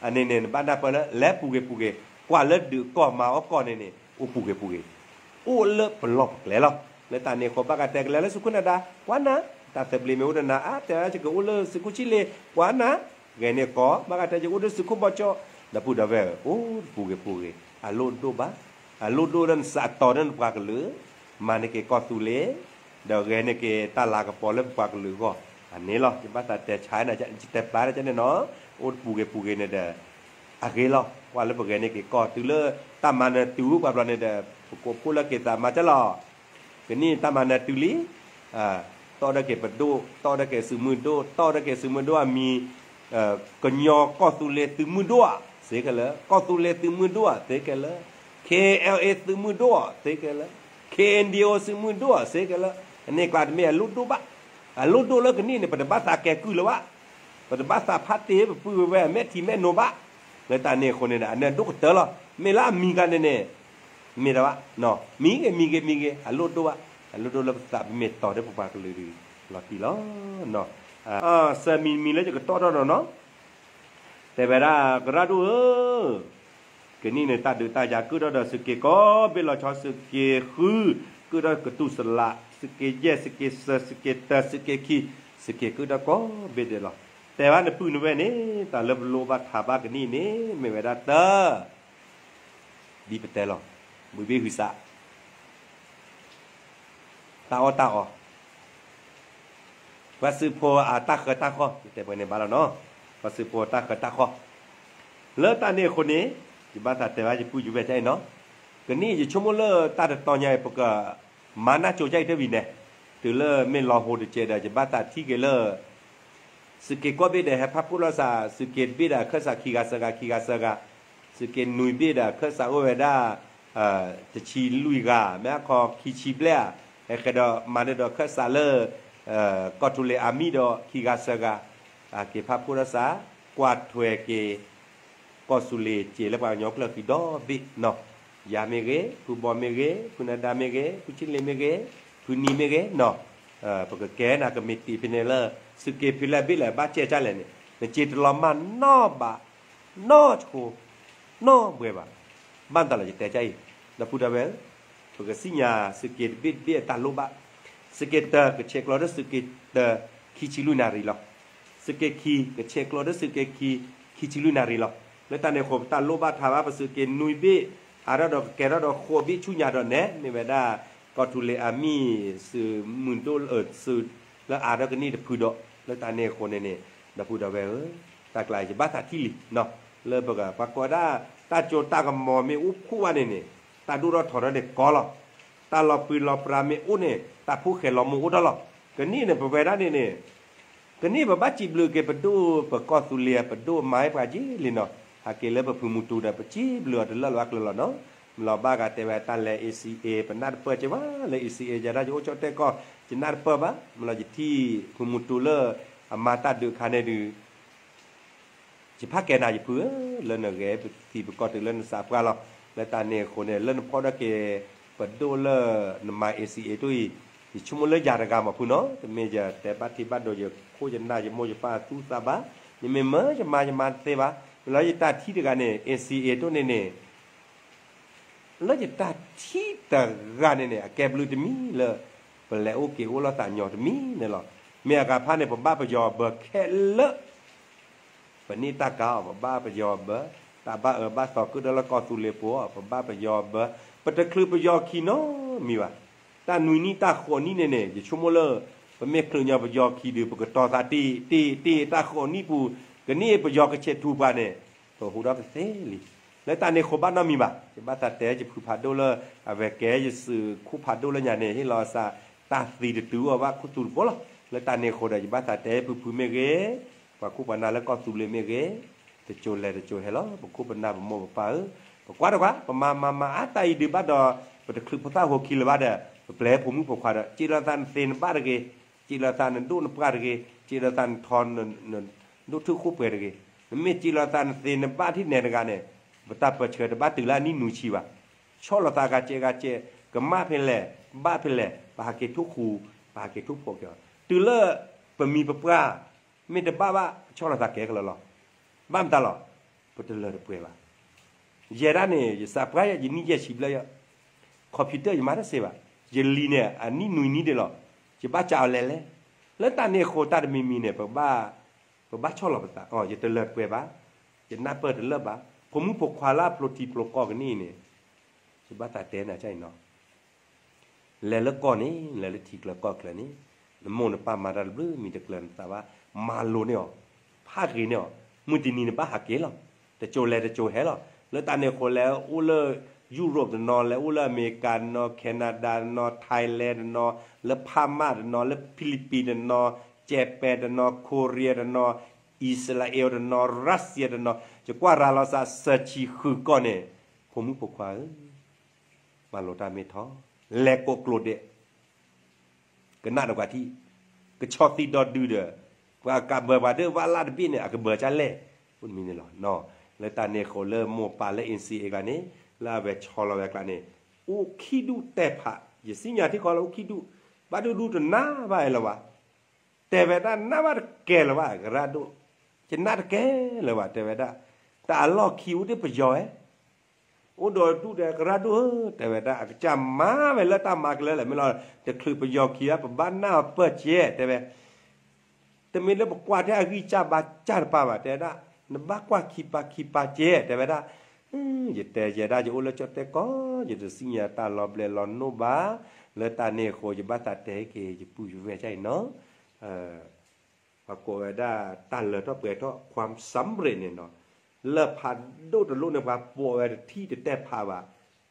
အန့ၣ်န့ၣ် နဘၣ်နၢ်ပၢၢ်လၢ လဲၤပူၤဂ့ၤပူၤဂ့ၤ, ကွၢ်လၢဒုးကီၢ်မၤအီၣ်ကီၢ်န့ၣ်န့ၣ် အိၣ်ပူၤဂ့ၤပူၤဂ့ၤ, အိၣ်လၢပလီၢ်ပကျဲလီၤ. လၢတၢ်န့ၣ်အဃိ ဘၣ်ဂၤတဲကလဲၤလၢသုးခိၣ်နၤဒါ ကွၢ်နၤ, တၢ်သဘျ့မ့ၢ်အိၣ်ဒီးနၤ အါ တဲဝဲကအိၣ်လၢသုးခိၣ်ဆံၣ်လ့ၤ ကွၢ်နၤ, ဂဲၤန့ၢ်ကီၢ် ဘၣ်ဂၤတဲကအိၣ်လၢသုးခိၣ်ဘီကၠီၤ, ဒီပုၢ်ဒီဝဲၢ်ဧၢ, အိၣ်တပူၤဂ့ၤပူၤဂ့ၤ, အလိၣ်ဒိၣ်ဘၣ်, အလိၣ်ဒိၣ်လၢနစးတီၤလၢနပှၤကလုာ် မၤန့ၢ်က့ၤကီၢ်သူလ့ၤ, ဒီးဂဲၤန့ၢ်က့ၤတၢ်လၤကပီၤလၢပပှၤကလုာ်အဂီၢ်, အန့ၣ်လီၤ. ယဘၣ်သးတဲဆါန့ၣ် ယတဲပျါတၢ်န့ၣ်နီၤ, အိၣ်တပူၤဂ့ၤပူၤဂ့ၤန့ၣ်ဒီး အဂ့ၤလီၤ. ကွၢ်လၢပဂဲၤန့ၢ်က့ၤကီၢ်တုၤလၢ တၢ်မၤနၢၤတုၤပှၤဘျီန့ၣ်ဒီး ပကိးဖှိၣ်လၢက့ၤသးမၤကၢ်လီၤ. ကနံၣ်တၢ်မၤနၢၤတုၤလံ, တီၣ်ဒၢက့ၤပဒိၣ်, တီၣ်ဒၢက့ၤသုးမုၢ်ဒိၣ်, တီၣ်ဒၢက့ၤသုးမုၢ်ဒိၣ်အမံၤ, ကညီကီၢ်သူလ့ၤသုးမုၢ်ဒိၣ်ဧါ သ့ခဲလၢာ်, ကီၢ်သူလ့ၤသုးမုၢ်ဒိၣ်ဧါ သ့ခဲလၢာ်, K N L A သုးမုၢ်ဒိၣ်ဧါ သ့ခဲလၢာ်, K N D O သုးမုၢ်ဒိၣ်ဧါ သ့ခဲလၢာ်, အန့ၣ်ကျါတမ့ၢ်အလိၣ်ဒိၣ်ဘၣ်. အလိၣ်ဒိၣ်လၢကနံၣ်န့ၣ် ပတဘၣ်သးကဲကုၢ်လၢၤဘၣ်, ပတဘၣ်သးဖးတ့ၢ်ပပုၢ်ဝဲၢ်မဲာ်ထံမဲာ်နိဘၣ်. လၢတၢ်န့ၣ်အဃိန့ၣ် အန့ၣ်ဒိၣ်ကတၢၢ်လီၤ. မ့ၢ်လၢအမံၤကျါန့ၣ်န့ၣ် မ့ၢ်တဘၣ်, မံၤဂ့ၤ မံၤဂ့ၤ မံၤဂ့ၤ အလိၣ်ဒိၣ်ဘၣ်, အလိၣ်ဒိၣ်လၢပသးပမ့ၢ်တီၤဒီးပပှၤကလုာ်လီၤတံၢ်လီၤ. စဲးမံၤမံၤလၢယကတီၢ်ထီၣ်ဒီးနီၤ, တဲဝဲဒၣ် ကရၢ်ဒိၣ်ဧၢ, ကနံၣ်န့ၣ် တၢ်ဒုးတၢ်ယၤကုၢ်ထီၣ်ဒီးသုးက့ကိးဘ့ၣ်လီၤဆီ သုးက့ဃု, ကုၢ်ထီၣ်ကတူၢ်စလး, သုးက့ယဲၢ်, သုးက့စၢ, သုးက့တၢ, သုးက့ခံ, သုးက့ကုၢ်ထီၣ်ကိးဘ့ၣ်ဒဲးလီၤ. တဲဘၣ်နပုၢ်နဝဲၢ်န့ၣ် တၢ်လၢပလိၣ်ဘၣ်ထးဘၣ်ကနံၣ်န့ၣ် မ့ၢ်ဝဲဒၣ်တၢ် ဒ်ပတဲလီၤ, ဘုဘ့ၣ်ဟုသး, တၢ်အီၣ်တၢ်အီ, ပှၤသုးဖိအတၢ်ဃၢတၢ်ဃီၣ် ယတဲပှဲၤန့ၣ်ဘၣ်လီၤနီၤ, ပှၤသုးဖိအတၢ်ဃၢတၢ်ဃီၣ်. လၢတၢ်န့ၣ်အဃိန့ၣ် ယဘၣ်သးတဲဘၣ်ယပုၢ်ယဝဲၢ်ဒ်အံၤနီၤ, ကနံၣ်ယဆိကမိၣ်လၢတၢ်တတီၤညါအံၤ ပကမၤနၢ်ကၠိဒ်အံၤတဝံၤန့ၣ်, တုၤလၢမ့ၢ်လီၤဟိတကဲးဒီး ယဘၣ်သးထံၣ်က့ၤလၢ သုးက့ကိးဘ့ၣ်ဒီး ဟဲဖးဖှိၣ်လိာ်သး, သုးက့တဘ့ၣ်ဒီး ခၢၣ်စးခံဂၤသၢဂၤ ခံဂၤသၢဂၤ, သုးက့နွံဘ့ၣ်ဒီး ခၢၣ်စးအိၣ်ဝဲဒၣ် တဆံလွံၢ်ဂၤ, မ့ၢ်အခီခံဆံဘျဲၣ်ဧါ, ဟဲဃဲၤဒီးမၤန့ၢ်ဒီးခၢၣ်စးလၢ ကီၢ်ထူလ့ၤအမံၤဒီး ခံဂၤသၢဂၤ, က့ၤဖးဖှိၣ်လိာ်သး, ကွၢ်ထွဲက့ၤ ကီၢ်သူလ့ၤစ့လၢပှၤကညီကျၢၢ်ဃံဒီဘ့ၣ်နီၤ, ယၤမ့ၢ်ဂ့ၤ, ဖုဘီမ့ၢ်ဂ့ၤ, ဖုနဒါမ့ၢ်ဂ့ၤ, ဖုဆံလ့ၤမ့ၢ်ဂ့ၤ, ဖုနံၤမ့ၢ်ဂ့ၤနီၤ, ပကကဲနၤကမံးတံာ်ဖဲန့ၣ်လၢ သုးက့ဖဲလဲၣ်ဘ့ၣ်လဲၣ် ဘၣ်ကဲကၢ်လဲၣ်န့ၣ် နစ့တလီၤမၢ်နီတဘး နီတဆိ နီဘှဲဘၣ်. ဘၣ်မတၤလီၤယတဲကၢ်အံၤ, ဒီပုၢ်ဒီဝဲၢ်ဧၢ, ပကသ့ၣ်ညါသုးက့တဘ့ၣ်တဘ့ၣ်အတၢ်လိၣ်ဘၣ်, သုးက့တၢ ကဆဲးကျိးဒီးသုးက့တၢ ခံဆံလွံၢ်နၣ်ရံၣ်လီၤ. သုးက့ခံ ကဆဲးကျိးဒီးသုးက့ခံ ခံဆံလွံၢ်နၣ်ရံၣ်လီၤ. လၢတၢ်န့ၣ်အဃိ ပတၢ်လိၣ်ဘၣ်ထးဘၣ်ပသုးက့နွံဘ့ၣ် အါထီၣ်ဒီးကကဲထီၣ်ဒီးဃိးဘ့ၣ်ဆူညါဒီးနဲ မ့ၢ်ဝဲဒၣ် ကီၢ်ထူလ့ၤအမံၤ သုးမုၢ်ဒိၣ် သုးလၢအါထီၣ်ကနံၣ်တဖုဒီး လၢတၢ်န့ၣ်အဃိန့ၣ်န့ၣ် ဒီပုၢ်ဒီဝဲၢ်ဧၢ, တၢ်ကျါယဘၣ်သးထံၣ်လံနီၤ, လၢပကပှၤကိးဒၣ် တၢ်စိတၢ်ကမီၤမ့ၢ်အိၣ်ဖှိၣ်ဘၣ်န့ၣ်န့ၣ် တၢ်ဒိၣ်ထီၣ်ထီထီၣ်န့ၣ်ကီလီၤ. တၢ်လီၤပြံလီၤပြါမ့ၢ်အိၣ်န့ၣ် တၢ်ဖိၣ်ဃဲလီၤမိၢ်အိၣ်ထီၣ်လီၤ. ကနံၣ်န့ၣ် ပဝဲဒၣ်န့ၣ်န့ၣ် ကန့ၣ်ပဘၣ်စံးဘျုးက့ၤပဒိၣ်ပကီၢ်သူလ့ၤ ပဒိၣ်မၤပှၤယ့ၢ်လံနီၤ, ဟးက့ၤလၢပဖုမူတူဒီး ပစံးဘျုးအီၤတလၢာ်လၢအကျၢၤလီၤနီၤ. မ့ၢ်လီၤဘၣ်ဂၤတဲဝဲတၢ်လဲၤ A C A ပနၢ်တပၢၢ်က့ၤဘၣ်လၢ A C A ယဲဒၣ်ယအိၣ်ကၠီၣ်တဲၣ်ကီၢ် ယနၢ်တပၢၢ်ဘၣ်, မ့ၢ်လီၤယထံၣ်ဖုမူတူလၢအမၤတၢ်ဒုးအခါန့ၣ်ဒုး ယဖးကဲနၤယဖုဧၢ, လၢနဂဲၤပသံပကီၢ်တုၤလၢနသးပှၢ်လီၤ. လၢတၢ်န့ၣ်အဃိန့ၣ် လၢနဖီၣ်ဒၣ်က့ၤ ပဒိၣ်လၢနမၤ A C A တအိၣ်အံၤ, ယဆိကမိၣ်လၢယၤတဂၤမ့ၢ်ဖုနီၤ, တမ့ၢ်ယတဲဘၣ်ထံဘၣ်ဒိ ယခိၣ်ယနၢ်ယမိၢ်ယပၢ်သူၣ်သးဘၣ်, ယမ့ၢ်မၢယမါယမါတသ့ဘၣ်, မ့ၢ်လီၤယတၢ်ထံၣ်တဂၤန့ၣ် A C A တအိၣ်န့ၣ်န့ၣ် လၢယတၢ်ထံၣ်တဂၤန့ၣ်န့ၣ် အကဲဘျုးတမံၤလၢ ပလဲၤအိၣ်က့ၤအိၣ်လိာ်သးညီတမံၤန့ၣ်လီၤ. မ့ၢ်အဂၤဖးန့ၣ် ပဘၣ်ပယီၤဘၢခဲလၢာ်, ပန့ၢ်တၢ်ကါအီၤ ပဘၣ်ပယီၤဘၢ, တၢ်ဘၣ်အၢဘၣ်သီကၢၣ်ဒၢလၢကီၢ်သူလ့ၤပူၤအီၤ ပဘၣ်ပယီၤဘၢ, ပတချုးပယီၤခံနီတမံၤဘၣ်. တၢ်နွံနံၣ်တၢ်ဃိးနံၣ်န့ၣ်န့ၣ် ယဆိကမိၣ်လၢ ပမ့ၢ်ချုးညီပယီၤခံဒုး ပကတီၤသးတ့ၢ်တ့ၢ်တ့ၢ်တၢ်ဃိးနံၣ်ပူၤ, ကန့ၢ်ပယီၤကဆဲးထူပှၤန့ၣ် ပဟူးဒီးကသ့လံ. လၢတၢ်န့ၣ်အဃိဘၣ်နီတမံၤဘၣ်, ယဘၣ်သးတဲယဖုဖးဒိၣ်လၢ အဝဲကဲယသုးခိၣ်ဖးဒိၣ်လၢညါန့ၣ် ဟ့ၣ်လီၤအသးတၢ်သံတတုၤအီၤဘၣ်ခူသူၣ်တဘိလီၤ. လၢတၢ်န့ၣ်အဃိဒီး ယဘၣ်သးတဲယဖုဖုမ့ၢ်ဂ့ၤ, ပှၤခိၣ်ပှၤနၢ်လၢကီၢ်သူလ့ၤမ့ၢ်ဂ့ၤ, တစိၤလဲၤတစိၤဟဲလီၤ. ပခိၣ်ပနၢ်ပမိၢ်ပပၢ်ဧၢ, ပကွၢ်တကွၢ် ပမၤမၤမၤအါတၢ်အံၤဒုးဘၣ်ဒီး ပတချုးဖိသၣ်ဖိခံလၢၤဘၣ်ဒီး ပပျဲဖိမုၣ်ဖိခွါဒီး စံးလီၤသးနသ့နဘၣ်တဂ့ၤ, စံးလီၤသးနဒိၣ်နပှၢ်တဂ့ၤ, စံးလီၤသးနထီ နဒိၣ်ထူၣ်ခိၣ်ပှဲၤတဂ့ၤ. နမ့ၢ်စံးလီၤသးနသ့နဘၣ်ထံၣ်နဲတဂၤန့ၣ် ပတၢ်ပၢဆှၢတဘၣ်တုၤလၢအနံၣ်နွံဆံဘၣ်. ဆီၣ်လီၤသးဂၤစဲးဂၤစဲး, ကမၣ်ဖဲလဲၣ်, ဘၣ်ဖဲလဲၣ်, ပဟးက့ၤထူၣ်ဃူ, ပဟးက့ၤထူၣ်ဖိးက့ၤအီၤ. တုၤလၢပမံၤပပှၢ် မ့ၢ်တဘၣ်ဘၣ် ဆီၣ်လီၤသးကဲကလၢာ်လီၤ. ဘၣ်မတၤလီၤ. ပတလၢတပှဲၤဘၣ်. ယဲဒၣ်န့ၣ် ယသးပှၢ်ယဲ ယနံၣ်ယဲၢ်ဆံဘျဲၣ်ယဲ, computer ယမၤတသ့ဘၣ်. ယလံၤန့ၣ် အနံၣ်နွံနံၣ်ဒံးလီၤ. ယဘၣ်ကးအီၤလဲၤလဲၤ. လၢတၢ်န့ၣ်အဃိတၢ်တမံၤမံၤန့ၣ် ပဘၣ်, ပဘၣ်ဆီၣ်လီၤပသး, ယတလၢတပှဲၤဘၣ်, ယနၢ်ပၢၢ်တလၢာ်ဘၣ်. ဖိမုၣ်ဖိခွါလၢအဖျိထံဖျိကီၢ်ကနံၣ်အံၤန့ၣ် ယဘၣ်သးတဲနၤကအံၤနီၤ လဲၤလၢကီၢ်န့ၣ် လဲၤလၢထံကျၢၤကီၢ်ကျၢၤန့ၣ်, နမိၢ်နပၢ်မၤတၢ်တဘျုးမံၤတကျၢၤနသးဘၣ်, မၤလိာ်န့ၢ်အီၤ, ဖးဂ့ၤန့ၢ်အီၤ, မုၢ်တနံၤနဘၣ်ဟးက့ၤလီၤ. တစိၤလဲၤတစိၤဟဲလီၤ. လၢတၢ်န့ၣ်အဃိလဲၤအိၣ်လၢ Europe တနီၤ, လဲၤအိၣ်လၢအမဲရကၤတနီၤ, Canada တနီၤ, Thailand တနီၤ, လၢ Palm တနီၤ, လၢ Philippines တနီၤ, Japan တနီၤ, Korea တနီၤ, Israel တနီၤ, Russia တနီၤ, ယကွၢ်ရၤလီၤသးသၢဆံဃုကီၢ်န့ၣ်, ဖိမုၣ်ဖိခွါဧၢ မၤလိာ်တၢ်မ့ၢ်ထီၣ်, လဲၤကိးကျိာ်ဒဲး, ကနၣ်တကွၢ်ထံၣ်, ကဆီၣ်သံဒီဒုဒီး, ပှၤကးဘၢပှၤဒၢးဝၣ်လၢ်တဘ့ၣ်န့ၣ် အကဘၢကၢ်လဲၣ်, အိၣ်တမံၤန့ၣ်လီၤ. လၢတၢ်န့ၣ်အဃိလၢမိၢ်ပၢ်လၢ N C A အကျါန့ၣ်, လၢအဝဲဆီလီၤဝဲအကျါန့ၣ်, အိၣ်ခံဒူၣ်တဲဖး, ယသ့ၣ်ညါထံကီၢ်လၢအိၣ်ခံဒူၣ်, ဘၣ်ဒူဒူတနၢ်ဘၣ်လၢၤဘၣ် တဲဝဲဒၣ်နၢ်ဘၣ်တကဲလၢၤဘၣ် ကရၢဒိၣ်, ယနၢ်တကဲလၢၤဘၣ် တဲဝဲဒၣ်, တၢ်အလီၢ်ခံအိၣ်ဒ်ပယီၤဝဲ, အိၣ်ဒီးဒူၣ်ဒီးကရၢဒိၣ်ဧၢ တဲဝဲဒၣ် အကစၢ်မၤဝဲလၢတၢ်မၤကလၢာ်လၢာ် မ့ၢ်လီၤ, တချုးပယီၤခံဘၣ် ပဘၣ်နၢ်အီၤပၢၢ်ကဲ တဲဝဲ တမ့ၢ်လၢပကွၢ်ထဲအဂံၢ်စၢ်ဘါစၢ်တပၤဘၣ် တဲဝဲဒၣ်, နဘၣ်ကွၢ်ခံပၤခံပၤကဲ တဲဝဲဒၣ်, ယတဲယဲဒၣ်ယအိၣ်လၢကၠီၣ်တဲၣ်ကီၢ် ယတသ့ၣ်ညါတၢ်လီၤဘျဲးလီၤနိၣ်ဘၣ်, လၢတၢ်န့ၣ်အဃိ ယဘၣ်သးတဲက့ၤ ယပုၢ်ယဝဲၢ်ကအံၤနီၤ ပှၤကိးဝဲဒၣ်တၢ်လၢထီၣ်ပှဲၤထီၣ် ความสำเร็จ န့ၣ်နီၤ, လၢဖးဒိၣ်တလိၣ်န့ၣ် ပှၤပိာ်ဝဲတထံၣ်တတဲဖးဘၣ်,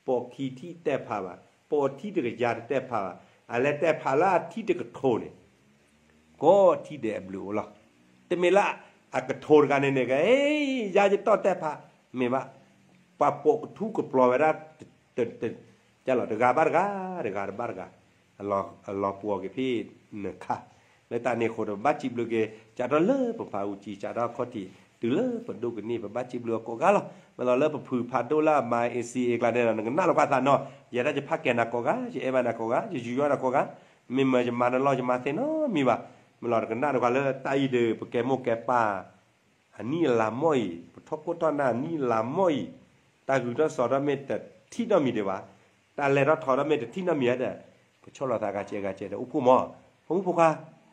ပိာ်ခံထံၣ်တတဲဖးဘၣ်, ပိာ်ထံၣ်တကယၤတတဲဖးဘၣ်, အလဲၤတဲဖးလၢအထံၣ်တကထိန့ၣ် ကိးထံၣ်ဒဲးအဘျုးအိၣ်လီၤ. တမ့ၢ်လၢအကထိတဂၤန့ၣ်န့ၣ် ကဟဲ ယၤယတီၢ်တဲဖး, မ့ၢ်ဘၣ်, ပှၤပိာ်ကထူကပျီၤဝဲဒၣ် ကလီၤတဂၤဘၣ်တဂၤ, တဂၤတဘၣ်တဂၤ, အလီၤပှီၤက့ၤဖဲနခါ, လၢတၢ်န့ၣ်အဃိဒီး ပဘၣ်စံးဘျုးက့ၤ စးထီၣ်လၢပဖးအူကၠံ စးထီၣ်ခီၣ်ထံး တုၤလၢပဒိၣ်ကနံၣ် ပဘၣ်စံးဘျုးအီၤကိးဂၤလီၤ. မ့ၢ်လီၤလၢပဖုဖးဒိၣ်လၢအမၤ N C A အကျါန့ၣ်ဒီး နကနၣ်လိာ်ကွၢ်သးနီၤ, ယဲဒၣ်ယဖးကဲနၤကိးဂၤ, ယအဲၣ်ဘၣ်နၤကိးဂၤ, ယယူးယီၣ်နၤကိးဂၤ, မ့ၢ်မၢယမၤနလီၢ်ယမၤသ့နီတမံၤဘၣ်. မ့ၢ်လီၤတကနၣ်လိာ်ကွၢ်လၢတၢ်အံၤဒီး ပကဲမိၢ်ကဲပၢ် အနံၣ်အလါမီၢ်အံၤ, ပထီၣ်ခိၣ်ထီၣ်နၢ်အနံၣ်အလါမီၢ်အံၤ, တၢ်ဂုၤထီၣ်စီၤထီၣ်မ့ၢ်တထံၣ်နီတမံၤဒံးဘၣ်, တၢ်လဲၤထီၣ်ထီထီၣ်မ့ၢ်တထံၣ်နီတမံၤဧါဒီး, ပဆီၣ်လီၤသးဂၤစဲးဂၤစဲးဒီး အိၣ်ဖှိၣ်မီၢ်, ဖိမုၣ်ဖိခွါ,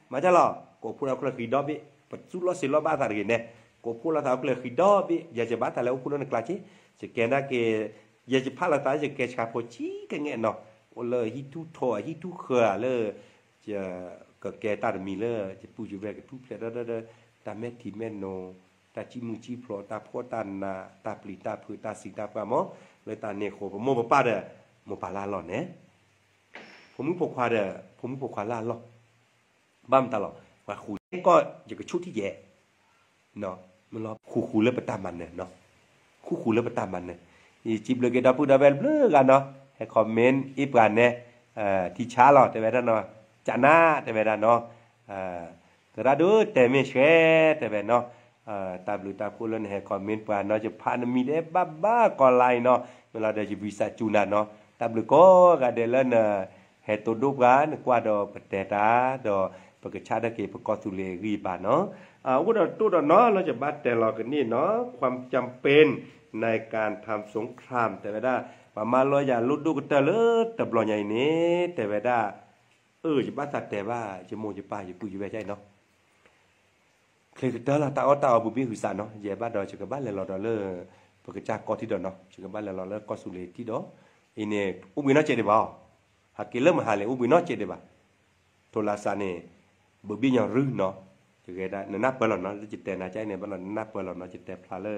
မၤတၢ်လီၤ, ကိးဖှိၣ်လၢအကျၢၤဃံဒီဘ့ၣ်, ပသူၣ်လီၤသးလီၤဘၣ်သးတဂ့ၤန့ၣ်, ကိးဖှိၣ်လီၤသးအကျၢၤဃံဒီဘ့ၣ်, ယဲယဘၣ်သးလၢအိၣ်ဖှိၣ်လၢနကျါက့, ယကဲနာ်က့ၤ, ယဲယဖးလီၤသး ယကဲဆှးဖိဆံးကနဲၣ်နီၤ, အိၣ်လၢဟံၣ်ထူၣ်ထိး ဟံၣ်ထူၣ်ဃၢၤဧါလၢ ယကကဲတၢ်တမံၤလၢ ယပုၢ်ယဝဲၢ်ကထူၣ်ဖျဲးဒီး တၢ်မဲာ်ထံမဲာ်နိ, တၢ်စံၣ်မုၢ်စံၣ်ဖျိး, တၢ်ဖှီၣ်တၢ်နး, တၢ်ပျံၤတၢ်ဖုး, တၢ်သံတၢ်ပှၢ်မီၢ်, လၢတၢ်န့ၣ်အဃိ ပမိၢ်ပပၢ်ဒီး မိၢ်ပၢ်လၢအလီၢ်န့ၣ်, ဖိမုၣ်ဖိခွါဒီး ဖိမုၣ်ဖိခွါလၢအလီၢ်, ဘၣ်မတၤလီၤ, ပှၤဃူ ကီၢ်ယကဆူၣ်ထံၣ်ယဲ မ့ၢ်လီၤ ဃူဃူလၢပတၢ်မၤနၢၤနီၤ, ဃူဃူလၢပတၢ်မၤနၢၤ, ယစံးဘျုးက့ၤဒီပုၢ်ဒီဝဲၢ်တဘျုးဂၤနီၤ, ဟဲ comment အ့ၣ်ပှၤနဲ, ထံဆါလီၤ တဲဝဲဒၣ်နီၤ, ကနၣ် တဲဝဲဒၣ်နီၤ, သရၣ်ဒိၣ်တဲမ့ၢ်ဆှဲ တဲဝဲနီၤ, တၢ်ဘျုးတၢ်ဖှိၣ်လၢနဟဲ comment ပှၤနီၤ ယဖးနမံၤဒဲးဘၣ်ဘၣ်ကီးလါအံၤနီၤ, မ့ၢ်လီၤဒီးယဝံသးစူၤနၤနီၤ, တၢ်ဘျုးကိးဂၤဒဲးလၢန ဟဲတိဒိၣ်ပှၤ နကွၢ်ဒီးပတဲတၢ် ဒီးပကဆါထီၣ်က့ၤပကီၢ်သူလ့ၤအဂံၢ်အဘါနီၤ, အအိၣ်ဒီးတိၢ်ဒီးနီၤ လၢယဘၣ်တဲလီၤကန့ၢ်နီၤ ความจำเป็นในการทำสงคราม တဲဝဲဒၣ် ပှၤမၤလီၤယၤလိၣ်ဒိၣ်ကတၢၢ်လၢတဘျီညါအံၤန့ၣ် တဲဝဲဒၣ်, အၢ ယဘၣ်သးတဲဘၣ် ယမိၢ်ယပၢ်ယပုၢ်ယဝဲၢ်ယါအံၤနီၤ ချ့ကတၢၢ်လီၤ တၢ်အီၣ်တၢ်အီဘုဘ့ၣ်ဟုးစးနီၤ, ယဲဘၣ်ဒီးယကဘၣ်လဲၤလီၤဒီးလၢ ပကစၢ်ကီၢ်ထံဒီးနီၤ, ယကဘၣ်လဲၤလီၤလၢကီၢ်သူလ့ၤထံဒီး, အံၤန့ၣ် အိၣ်ဘှံးနီၢ်ကဲးဒံးဘၣ်အီၤ, ဟးက့ၤလၢမဟါလံ အိၣ်ဘှံးနီၢ်ကဲးဒံးဘၣ်, ထိးလးစးန့ၣ် ဘုဘ့ၣ်ညီရုနီၤ, ယဂဲဒၣ် နနၢ်ပၢၢ်လီၤနီၤ လၢယတဲနၤကါအံၤန့ၣ် ဘၣ်လီၤနနၢ်ပၢၢ်လီၤနီၤ ယတဲဖျါလၢ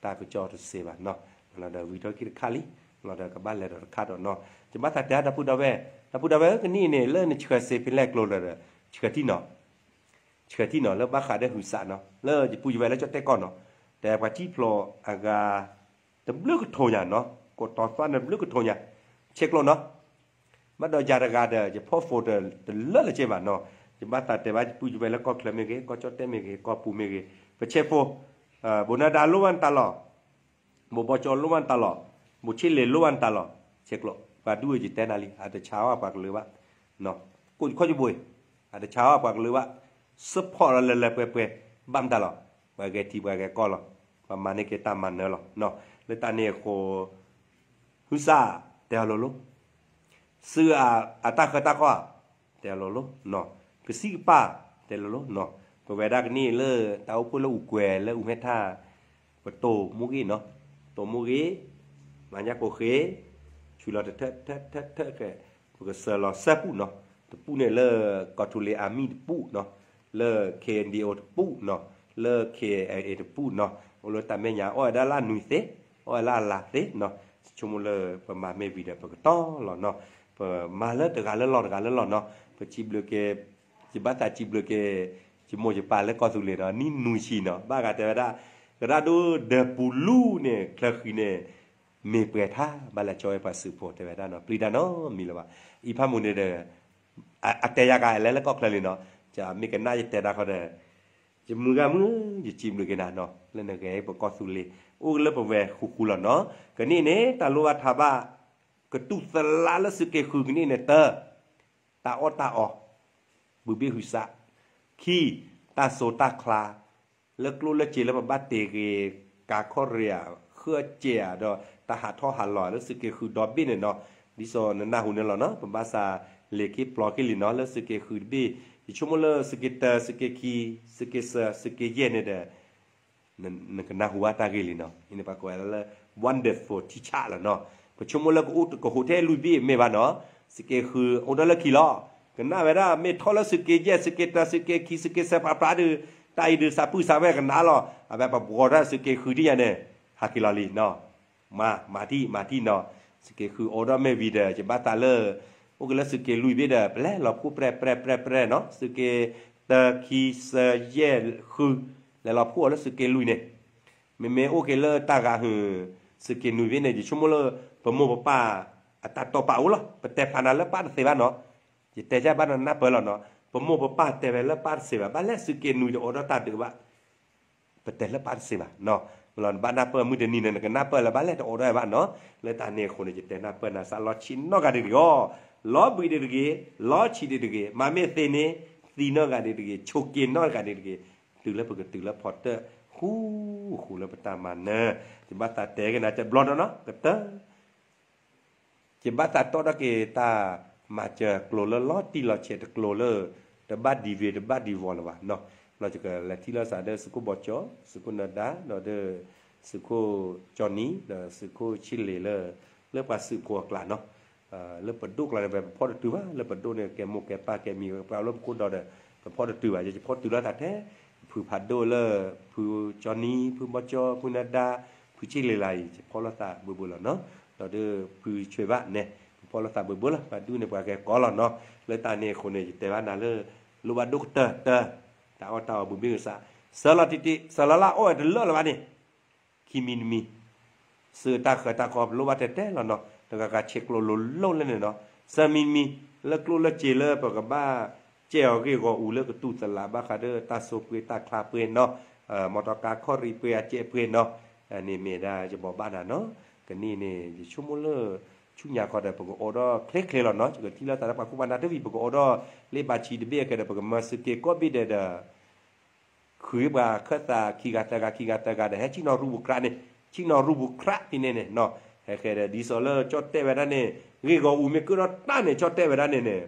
တၢ်ကစီၣ်တစဲးဘၣ်နီၤ, မ့ၢ်လီၤဒီးဝံၤထီၣ်က့ၤတခါလံ, မ့ၢ်လီၤဒီးကဘၣ်လဲၤဒီးတခါဒီးနီၤ, ယဘၣ်သးတဲဒီပုၢ်ဒီဝဲၢ်, ဒီပုၢ်ဒီဝဲၢ်ဧၢ ကနံၣ်အံၤန့ၣ် လၢနဆှၢစ့ဖဲလဲၣ်ကျိၤလၢာ်ဒီး ဆှၢထံၣ်နီၤ ဆှၢထံၣ်နီၤ လၢဘၣ်ဃးဒီးဟုးစးနီၤ လၢယပုၢ်ယဝဲၢ်လၢကၠီၣ်တဲၣ်ကီၢ်နီၤ, တဲပှၤထံၣ်ဖျိအဂၤ တဘျုးကထိညါနီၤ, ကိးတီၤသွါန့ၣ်တဘျုးကထိညါ, ဆဲးကျိးနီၤ, ဘၣ်ဒီးယၤတဂၤဒီး ယဖီၣ်ဖိတလၢလၢကဲဘၣ်နီၤ, ယဘၣ်သးတဲဘၣ်ယပုၢ်ယဝဲၢ်လၢကီၢ်ချၢမ့ၢ်ဂ့ၤ ကီၢ်ကၠီၣ်တဲၣ်မ့ၢ်ဂ့ၤ ကီၢ်ပူၤမ့ၢ်ဂ့ၤ, ပဆဲးဖိ, ဘိးနၢၤဒါလိၣ်ဘၣ်နတၢ်လီၢ် ဘိးဘီကၠီလိၣ်ဘၣ်နတၢ်လီၢ်, ဘိးဆ့လ့ၤလိၣ်ဘၣ်နတၢ်လီၢ်, ဆဲးကျိး ပှၤဒူဝဲယတဲနၤလံ အတဆါအီၣ်ပှၤကလုာ်ဘၣ်, ကိးယခီၣ်ယဘိအံၤ, အတဆါအီၣ်ပှၤကလုာ်ဘၣ်, support လၢလၢပှဲၤပှဲၤ, ဘၣ်မတၤလီၤ, ပှၤဂဲၤထံပှၤဂဲၤကီၢ်လီၤ, ပှၤမၤန့ၢ်က့ၤတၢ်မၤနၢၤလီၤ, လၢတၢ်န့ၣ်အဃိ ဟုးစး တဲအီၤလိၤလိၤ စုအတၢ်ဃၢတၢ်ဃီၣ် တဲလိၤလိၤ, ကစံးကပၤ တဲလိၤလိၤ, ပဝဲဒၣ်ကနံၣ်လၢတၢ်အိၣ်ဖှိၣ်လၢအူကွဲၤလၢအူမဲာ်ထၣ်, ပတိၢ်မိၣ်ဂ့ၤနီၤ, တိၢ်မိၣ်ဂ့ၤ, မၤညၣ်ကိၢ်ဃ့, ဆွံလီၤတထၢၣ်ထၢၣ်ထၢၣ်ထၢၣ်ခဲ, ပကစၢလီၤစဲပူၣ်နီၤ, တပူၣ်န့ၣ်လၢ ကီၢ်သူလ့ၤ Army တပူၣ်နီၤ, လၢ K N D O တပူၣ်နီၤ, လၢ K N L A တပူၣ်နီၤ, အိၣ်လၢတၢ်မဲာ်ညါအီၣ်ဝဲဒၣ်လၢအနွံသ့, အီၣ်ဝဲလၢအလါသ့နီၤ, ဆိကမိၣ်လၢပမၤမ့ၢ်ဝံၤဒီးပကတီၢ်လီၤနီၤ, ပမၤလၢတဂၤလၢလီၢ်တဂၤလၢလီၢ်နီၤ, ပစံးဘျုးက့ၤ, ယဘၣ်သးစံးဘျုးက့ၤ, ယမိၢ်ယပၢ်လၢကီၢ်သူလ့ၤနီၤ နံၣ်နွံဆံနီၤ, ဘၣ်ဂၤတဲဝဲဒၣ်, ကရၣ်ဒိၣ်ဒီးပူၤလူန့ၣ် ချၢဃံန့ၣ် မ့ၢ်ပှဲၤထါ ဘၣ်လဲၤကၠီဝဲပှၤစုးဖိတဲဝဲဒၣ်နီၤ ပျံၤတၢ်နီတမံၤလၢၤဘၣ်, အံၤဖးမုၢ်န့ၣ်ဒီး အတဲယၤကလဲၤလၢကီၢ်ချၢလံနီၤ, မ့ၢ်ကနၣ်ယတဲတၢ်ဃီဒီး, ယမုၢ်ဂၤမုၢ် ယစံးဘျုးက့ၤနၤနီၤ လၢနဂဲၤပကီၢ်သူလ့ၤ, အိၣ်လၢပဝဲဃူဃူလီၤနီၤ, ကနံၣ်န့ၣ် တၢ်လိၣ်ဘၣ်ထးဘၣ်, ကတူၢ်သလးလၢသုးက့ဃုကနံၣ်န့ၣ် တၢ တၢ်အီၣ်တၢ်အီ, ဘုဘ့ၣ်ဟုးစး, ခံ, တၢ်စိတၢ်ချါ, လၢကျိၣ်လၢစ့လၢပဘၣ်တ့ဂ့ၤ, ကၤခီၣ်ရ့ၣ်ဧါ, ဃၢစဲးဧါ, ဒီးတၢ်ဟးထီၣ်ဟးလီၤလၢသုးက့ဃုဒီဘ့ၣ်န့ၣ်နီၤ, ဒ်သိးနနၢ်ဟူန့ၣ်လီၤနီၤ ပဘၣ်စးလဲၤခ့ပျီခ့လံနီၤ လၢသုးက့ဃုတဘ့ၣ်, ယဆိကမိၣ်လၢသုးက့တၢ သုးက့ခံ, သုးက့စၢ သုးက့ယဲၢ်န့ၣ်ဒီး နကနၢ်ဟူဘၣ်တၢ်ဂ့ၢ်လံနီၤ, အံၤန့ၣ်ပှၤကိးဝဲဒၣ်လၢ wonderful teacher လီၤနီၤ, ပဆိကမိၣ်လၢကအိၣ်ကဟူးထဲလွံၢ်ဘ့ၣ်မ့ၢ်ဘၣ်နီၤ, သုးက့ဃုအိၣ်ဒီးလၢခံလီၤ, ကနၣ်ဝဲဒၣ်မ့ၢ်ထီၣ်လၢသုးက့ယဲၢ် သုးက့တၢ သုးက့ခံ သုးက့စၢ ပှၤပြးဒုး, တၢ်အံၤဒုးစးပုၢ်စးဝဲၢ်ကနၣ်လီၤ, အဝဲပဘှီထီၣ်သုးက့ဃုဒ်ယၤန့ၣ်, ဟးက့ၤလီၤလံနီၤ မၤ, မၤထံၣ်, မၤထံၣ်နီၤ, သုးက့ဃုအိၣ်ဒီးမ့ၢ်ဝံၤဒီး ယဘၣ်သးလၢ အိၣ်က့ၤလၢသုးက့လွံၢ်ဘ့ၣ်ဒီး ပလဲၤလီၤဖှိၣ်ပြဲၢ်ပြဲၢ်ပြဲၢ်ပြဲၢ်နီၤ, သုးက့တၢ ခံ စၢ ယဲၢ် ဃု, လဲၤလီၤဖှိၣ်အီၤလၢသုးက့လွံၢ်န့ၣ်, မ့မ့ၢ်အိၣ်က့ၤလၢတၢ်ဂၤဟုၣ် သုးက့နွံဘ့ၣ်န့ၣ် ယဆိကမိၣ်လၢ ပမိၢ်ပပၢ် အတၢ်တိာ်ပာ်အိၣ်လီၤ, ပတဲဖျါနၤလၢပၢ်တသ့ဘၣ်နီၤ, ယတဲယၤဘၣ်နီၤနၢ်ပၢၢ်လီၤနီၤ, ပမိၢ်ပပၢ်တဲဝဲလၢပၢ်တသ့ဘၣ်, ဘၣ်လဲၣ်သုးက့နွံတအိၣ်ဒီးတၢ်ဒုးဘၣ် ပတဲလၢပၢ်တသ့ဘၣ်နီၤ, မ့ၢ်လီၤနဘၣ်နၢ်ပၢၢ်မုၢ်တနံၤန့ၣ် နကနၢ်ပၢၢ်လၢဘၣ်လဲၣ်တအိၣ်ဒီးဘၣ်နီၤ, လၢတၢ်န့ၣ်အဃိန့ၣ် ယတဲနၢ်ပၢၢ်နၤစးလီၤဆံးနီတဂၤဒံးဂ့ၤအီၤ, လီၤဘှံးဒံးတဂ့ၤ, လီၤဆံးဒံးတဂ့ၤ, မၤမ့ၢ်သ့န့ၣ်, သံနီတဂၤဒံးတဂ့ၤ, ဆိးက့ၤနီတဂၤဒံးတဂ့ၤ, တုၤလၢပကတုၤလၢဖီတၢၣ် ဃူဃူလၢပတၢ်မၤနၢၤ, ယဘၣ်သးတဲက့ၤနၤတဘျီနီၤနီၤ ကတၢၢ် ယဘၣ်သးတီၣ်ထီၣ်က့ၤတၢ်မၤစၢၤကျိၤလၢလီၤတံၢ်လီၤဆဲးတကျိၤလၢ တဘၣ်ဒံးဝ့ၤတဘၣ်ဒံးဝီၤလၢၤဘၣ်နီၤ, လီၤယကလဲၤထံၣ်လိာ်သးဒီးသုးခိၣ်ဘီကၠီ, သုးခိၣ်နၢၤဒါ, ဒီးဒီး သုးခိၣ်ကၠီနံ, ဒီးသုးခိၣ်ဆံလ့ၤလၢ လၢပှၤစုးဖိအကျါနီၤ, လၢပဒိၣ်ကျါန့ၣ် ပဖီၣ်တတုၤဘၣ်, လၢပဒိၣ်န့ၣ် ကဲမိၢ်ကဲပၢ်ကဲမံၤကဲပှၤလၢပခိၣ်ဒီဒီး ပဖီၣ်တတုၤဘၣ်, ယဖီၣ်တုၤလီၤသးထဲ ဖုဖးဒိၣ်လၢ ဖုကၠီနံ, ဖုဘီကၠီ, ဖုနၢၤဒါ, ဖုဆံလ့ၤလၢအံၤ ယဖီၣ်လိာ်သးဘၢဘၢလီၤနီၤ, ဒီးဒီးဖုဆွဲးဘၣ်န့ၣ် ပဖီၣ်လိာ်သးဘၢဘၢလီၤ, ပှၤဒူၣ်န့ၣ်ပှၤဂဲၤကီလီၤနီၤ, လၢတၢ်န့ၣ်အဃိန့ၣ် ယတဲဘၣ်နၤလၢ လိၣ်ဘၣ်ဒိၣ်ကတၢၢ်တၢၢ် တၢ်အီၣ်တၢ်အီဘုဘ့ၣ်ကစး, စၢလီၤတံၢ်တံၢ်, စၢလီၤလၢအအိၣ်ဝဲတလၢာ်လၢၤဘၣ်န့ၣ်, ခံမံၤတမံၤ, စၢတၢ်ဃၢၤတၢ်ဃီပလိၣ်ဘၣ်တဲတဲလီၤနီၤ, တဂၤဂၤဆဲးကျိးလိၤလိၤလၢန့ၣ်နီၤ, စၢမံၤတမံၤ, လၢကျိၣ်လၢစ့လၢပကဘၣ် ကဲအီၤဂ့ၢ်ဂီၤအူလၢကတူၢ်သလးဘၣ်ဃးဒီးတၢ်ဆိပှ့ၤတၢ်ချါပှ့ၤနီၤ, မီတီကါခီၣ်ရံၣ်ပှ့ၤအကဲးပှ့ၤနီၤ, န့ၣ်မ့ၢ်ဒၣ်ယဘိးဘၣ်နၤနီၤ, ကနံၣ်န့ၣ် ယဆိကမိၣ်လၢ ဆူညါခီဒီး ပကအိးထီၣ်ချ့ချ့လီၤနီၤ, ယကထံၣ်လၢသးတပှၤကူပှၤနၢ်တဝံၤ ပကအိးထီၣ်လၢဘၣ်ဆံတဘ့ၣ်အဃိဒီး ပကမၤစူးက့ၤကိးဘ့ၣ်ဒဲးဒီး ဃုပှၤခၢၣ်သးခံဂၤသၢဂၤခံဂၤသၢဂၤဒီး ဟဲဆ့ၣ်နီၤရူပူၤကြးန့ၣ်, ဆ့ၣ်နီၤရူပူၤကြးဖဲန့ၣ်န့ၣ်နီၤ, ဟဲဃဲဒီးဒ်သိးလၢကၠီၣ်တဲၣ်ဝဲဒၣ်န့ၣ် ဂ့ၢ်ဂီၤအူမ့ၢ်ကၢၣ်ထီၣ်တၢ်န့ၣ် ကၠီၣ်တဲၣ်ဝဲဒၣ်န့ၣ်န့ၣ်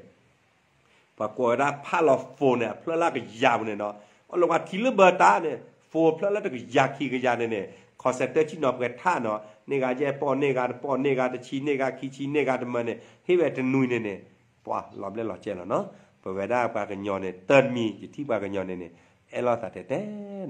ပှၤကိးဝဲဒၣ်ဖးလီၤ phone န့ၣ် အဖျၢၣ်လၢကယၤပူၤန့ၣ်နီၤ, အလီၤပှၤထံၣ်လၢဘၢတၢ်န့ၣ် phone ဖျၢၣ်လၢတကယၤခံကယၤန့ၣ်န့ၣ် call center ဆ့ၣ်နီၤပှဲၤထးနီၤ, န့ၢ်ဂၤယဲၢ်ပီၢ် န့ၢ်ဂၤတပီၢ် န့ၢ်ဂၤတဆံ န့ၢ်ဂၤခံဆံ န့ၢ်ဂၤတမၢန့ၣ် ဟ့ၣ်ဝဲတနွံန့ၣ်န့ၣ် ပှၤလီၤဘျဲၣ်လီၤကဲလီၤနီၤ, ပဝဲဒၣ်ပှၤကညီန့ၣ် တၢ်တမံၤ ယထံၣ်ပှၤကညီန့ၣ်န့ၣ် အဲၣ်လိာ်သးတဲတဲ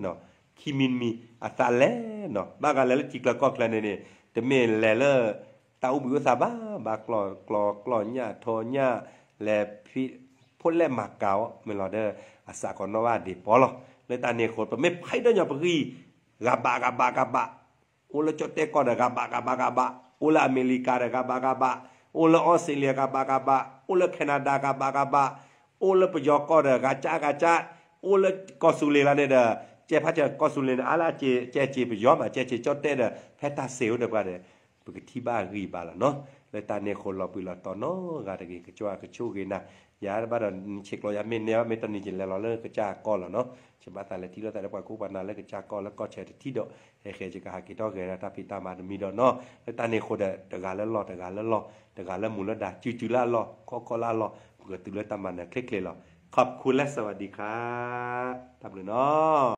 နီၤ, ခံမံၤတမံၤ အသးလဲၤနီၤ, ဘၣ်ဂၤလဲၤလၢထံချၢကီၢ်ချၢန့ၣ်န့ၣ် တမ့ၢ်လဲၤလၢ တၢ်အိၣ်ဘှံးအိၣ်သးဘၣ်, ဘၣ်ကျီၢ်ကျီၢ်ကျီၢ်ညၣ်ထီညၣ် လဲၤဖံး ဖိလဲၣ်မၤကၤအီၤ မ့ၢ်လီၤဒီး အစးကီးနီၣ်ဘၣ်ဒံးပီၤလီၤ, လၢတၢ်န့ၣ်အဃိ ပမ့ၢ်ဖးဒိၣ်ညီပဂံၢ် ဂၤဘၣ်ဂၤဘၣ်ဂၤဘၣ်, အိၣ်လၢကၠီၣ်တဲၣ်ကီၢ်ဒီး ဂၤဘၣ်ဂၤဘၣ်ဂၤဘၣ်, အိၣ်လၢအမဲရကၤဒီး ဂၤဘၣ်ဂၤဘၣ်, အိၣ်လၢအီစထြ့လယါ ဂၤဘၣ်ဂၤဘၣ်, အိၣ်လၢ Canada ဂၤဘၣ်ဂၤဘၣ်, အိၣ်လၢပယီၤကီၢ်ဒီး ဂၤကၢ်ဂၤကၢ်, အိၣ်လၢကီၢ်စူၤလ့ၤလီၤန့ၣ်ဒီး ကဲဖးကီၢ်စူၤလ့ၤန့ၣ် အါလၢအကဲကဲပယီၤမး ကဲကၠီၣ်တဲၣ်ဒီး ဖဲတၢ်စဲးအိၣ်ဒီးပှၤဒီး ပကထံၣ်ဘၣ်အဂံၢ်ဘါလီၤနီၤ, လၢတၢ်န့ၣ်အဃိလီၤပှံၤလီၤတီနီတဂ့ၤ ကကွၢ်ကဆိၣ်ဂ့ၤနၤ, ယၤတဘၣ်ဒီး ဆဲးကျိးယၤမ့ၢ်နဲဘၣ် မ့ၢ်တနံၤယလဲၤလီၤလၢကစၢ်ကီၢ်လီၤနီၤ, ယဘၣ်သးလဲၤထံၣ်လိာ်သးလၢပှၤကူပှၤနၢ်လၢကစၢ်ကီၢ်လၢကီၢ်ဆၢတထံၣ်ဒီး ဟဲဃဲယကဟးက့ၤထီၣ်ဂဲၤဒၣ်တၢ်ဖံးတၢ်မၤတမံၤဒီးနီၤ, လၢတၢ်န့ၣ်အဃိဒီး တဂၤလၢလီၢ်တဂၤလၢလီၢ် တဂၤလၢမူၤလၢဒၢ် စုစုလၢအလီၢ် ခီၣ်ခီၣ်လၢအလီၢ် ပကတုၤလၢတၢ်မၤနၢၤချ့ချ့လီၤ, ခီၣ်ခူလၢစဝၤဒံခါ တၢ်ဘျုးနီၤ.